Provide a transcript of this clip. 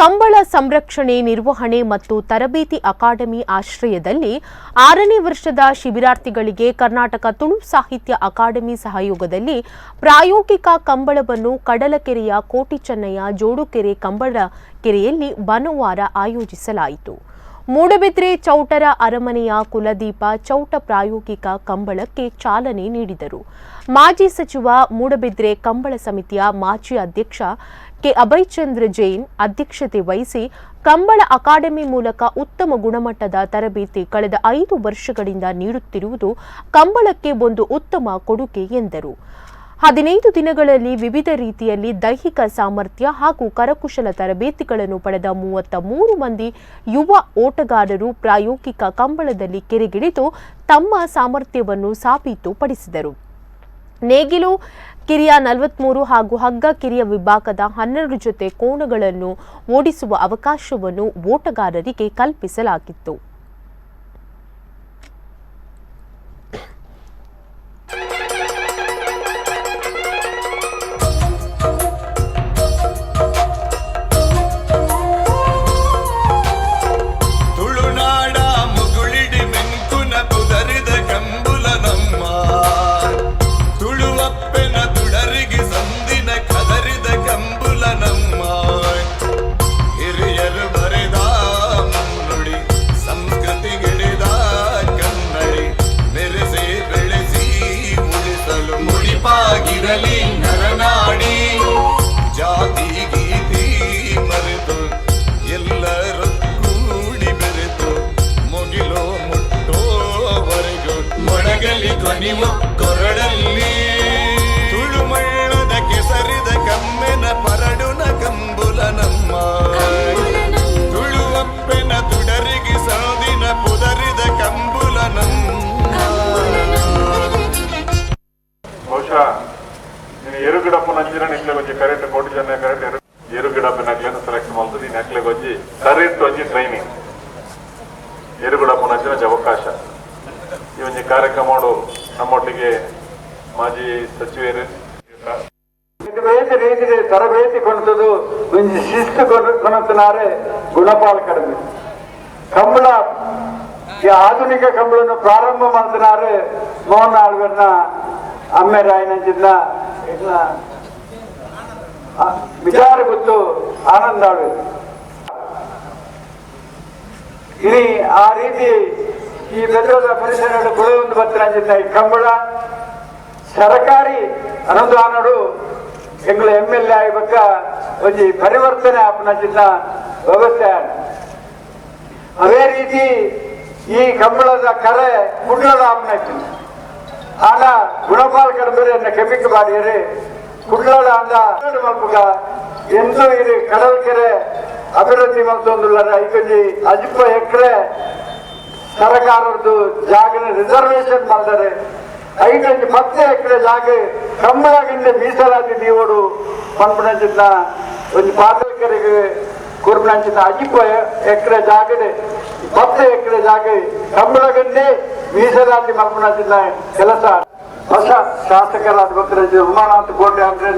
Kambala ಸಂರಕ್ಷಣೆ, ನಿರ್ವಹಣೆ ಮತ್ತು ತರಬೇತಿ ಅಕಾಡೆಮಿ ಆಶ್ರಯದಲ್ಲಿ 6ನೇ ವರ್ಷದ ಶಿಬಿರಾರ್ಥಿಗಳಿಗೆ ಕರ್ನಾಟಕ ತುಳು ಸಾಹಿತ್ಯ ಅಕಾಡೆಮಿ ಸಹಯೋಗದಲ್ಲಿ ಪ್ರಾಯೋಗಿಕ ಕಂಬಳವನ್ನು ಕಡಲಕೆರೆಯ ಕೋಟಿ ಚೆನ್ನಯ್ಯ ಜೋಡುಕೆರೆ ಕಂಬಳ ಕೆರೆಯಲ್ಲಿ ಭಾನುವಾರ ಆಯೋಜಿಸಲಾಯಿತು. ಮೂಡಬಿದ್ರೆ ಚೌಟರ ಅರಮನೆಯ ಕುಲದೀಪ ಚೌಟ ಪ್ರಾಯೋಗಿಕ ಕಂಬಳಕ್ಕೆ ಚಾಲನೆ ನೀಡಿದರು. ಮಾಜಿ ಸಚಿವ, ಮೂಡಬಿದ್ರೆ ಕಂಬಳ ಸಮಿತಿಯ ಮಾಜಿ ಅಧ್ಯಕ್ಷ ಕೆ ಅಭಯಚಂದ್ರ ಜೈನ್ ಅಧ್ಯಕ್ಷತೆ ವಹಿಸಿ, ಕಂಬಳ ಅಕಾಡೆಮಿ ಮೂಲಕ ಉತ್ತಮ ಗುಣಮಟ್ಟದ ತರಬೇತಿ ಕಳೆದ 5 ವರ್ಷಗಳಿಂದ ನೀಡುತ್ತಿರುವುದು ಕಂಬಳಕ್ಕೆ ಒಂದು ಉತ್ತಮ ಕೊಡುಗೆ ಎಂದರು. 15 ದಿನಗಳಲ್ಲಿ ವಿವಿಧ ರೀತಿಯಲ್ಲಿ ದೈಹಿಕ ಸಾಮರ್ಥ್ಯ ಹಾಗೂ ಕರಕುಶಲ ತರಬೇತಿಗಳನ್ನು ಪಡೆದ 33 ಮಂದಿ ಯುವ ಓಟಗಾರರು ಪ್ರಾಯೋಗಿಕ ಕಂಬಳದಲ್ಲಿ ಕೆರೆಗಿಳಿದು ತಮ್ಮ ಸಾಮರ್ಥ್ಯವನ್ನು ಸಾಬೀತುಪಡಿಸಿದರು. ನೇಗಿಲು ಕಿರಿಯ 43 ಹಾಗೂ ಹಗ್ಗ ಕಿರಿಯ ವಿಭಾಗದ 12 ಜೊತೆ ಕೋಣಗಳನ್ನು ಓಡಿಸುವ ಅವಕಾಶವನ್ನು ಓಟಗಾರರಿಗೆ ಕಲ್ಪಿಸಲಾಗಿತ್ತು. ತುಳುನಾಡ ಮುಗುಳಿಡಿ ಮೆಂಕುನ ಪುದರಿದ ಕಂಬುಲ ನಮ್ಮ, ತುಳುವಪ್ಪೆನ ತುಡರಿಗೆ ಸಂದಿನ ಕದರಿದ ಕಂಬುಲ ನಮ್ಮ. ಹಿರಿಯರು ಬರೆದ ಮುನ್ನುಡಿ, ಸಂಸ್ಕೃತಿಗಿಡಿದ ಕನ್ನಡಿ, ಮೆರೆಸಿ ಬೆಳೆಸಿ ಉಳಿಸಲು ಮುಡಿಪಾಗಿರಲಿ ನರನಾಡಿ. ಜಾತಿ ಗೀತಿ ಮರೆತು ಎಲ್ಲರೂ ಕೂಡಿ ಬೆರೆತು ಮುಗಿಲು ಮುಟ್ಟೋವರೆಗೂ ಮೊಳಗಲಿ ಧ್ವನಿವು ಕೊರಡಲ್ಲಿ. ತುಳುಮಳ್ಳದ ಕೆಸರಿದ ಕಮ್ಮೆನ ಪರಡುನ ಕಂಬುಲ ನಮ್ಮ, ತುಳುವಪ್ಪೆನ ತುಡರಿಗೆ ಸಾದಿನ ಪುದರಿದ ಕಂಬುಲ ನಮ್ಮ. ಬಹುಶಃ ನೀನು ಎರುಗಿಡಪ್ಪನ ಅಂಚಿನ ನಿಕ್ಲೆ ಒಂಜಿ ಕರೆಕ್ಟ್ ಕೋಟಿ ಜನ ಕರೆಕ್ಟ್ ಎರುಗಿಡಪ್ಪನ ಅಕ್ಲೆನ ಸೆಲೆಕ್ಟ್ ಮಲ್ತು ನೀನು ಅಕ್ಲೆ ಒಂಜಿ ಕರೆಕ್ಟ್ ಒಂಜಿ ಟ್ರೈನಿಂಗ್, ಎರುಗಿಡಪ್ಪನ ಅಂಚಿನ ಅವಕಾಶ. ಈ ಒಂಜಿ ಕಾರ್ಯಕ್ರಮ ನಮ್ಮೊಟ್ಟಿಗೆ ಮಾಜಿ ಸಚಿವರು ಬೇತೆ ರೀತಿಯ ತರಬೇತಿ ಕೊಡ್ತದು, ಒಂಜಿ ಶಿಸ್ತು ಕೊನತನಾರೆ ಗುಣಪಾಲ್ ಕಡಿಮೆ. ಕಂಬಳ, ಈ ಆಧುನಿಕ ಕಂಬಳನ್ನು ಪ್ರಾರಂಭ ಮಾಡ್ತಿನಾರೆ ಮೋಹನ್ ಆಳ್ವರ್ನ ಅಮ್ಮೆರಾಯನಂಚಿನ ವಿಚಾರ ಗೊತ್ತು ಆನಂದ ಆಳ್ವೆ. ಇನಿ ಆ ರೀತಿ ಈ ಬೆದ್ರದ ಪರಿಸರ ಒಂದು ಬತ್ತಿನ ಈ ಕಂಬಳ ಸರಕಾರಿ ಅನುದಾನಡು ಎಂಗಳ ಎಮ್ಎಲ್ಎ ಆಯ್ಬಕ್ಕ ಒಂಜಿ ಪರಿವರ್ತನೆ ಆಪನಂಚಿನ ವ್ಯವಸ್ಥೆ. ಅದೇ ರೀತಿ ಈ ಕಂಬಳದ ಕರೆ ಕುಡ್ಲದ ಆಪನಂಚಿನ ಆನ ಗುಣಪಾಲ್ ಕಡಂಬರಿ ಎನ್ನ ಕೆಮಿಕ್ ಬಾಡಿಯರು ಕುಡ್ಲದ ಅಂದ ಮಲ್ಪುಗ ಎಂದು ಇದು ಕಡಲ್ ಕೆರೆ ಅಭಿವೃದ್ಧಿ ಮಲ್ತೊಂದುಲ್ಲರ. ಐಕೊಂಜಿ ಅಜಿಪ್ಪ ಎಕರೆ ಸರಕಾರದ್ದು ಜಾಗನ ರಿಸರ್ವೇಶನ್ ಮಾಡ್ತಾರೆ. ಐದೊಂದು 10 ಎಕರೆ ಜಾಗ ಕಂಬಳಗಿಂದ ಮೀಸಲಾತಿ ನೀವೋಡು ಪನ್ಪುನಂಚಿನ ಒಂದು ಪಾತಲ್ಕೆರೆಗೆ ಕೊರ್ಪುನಂಚಿನ ಅಜಿಪ್ಪ ಎಕರೆ ಜಾಗಡೆ 10 ಎಕರೆ ಜಾಗ ಕಂಬಳಗಂಡೆ ಮೀಸಲಾತಿ ಮಲ್ಪುನಂಚಿನ ಕೆಲಸ. ಹೊಸ ಶಾಸಕರಾದ ಗೊತ್ತಿರ ಉಮಾನಾಥ್ ಕೋಟೆ ಅಂದ್ರೆ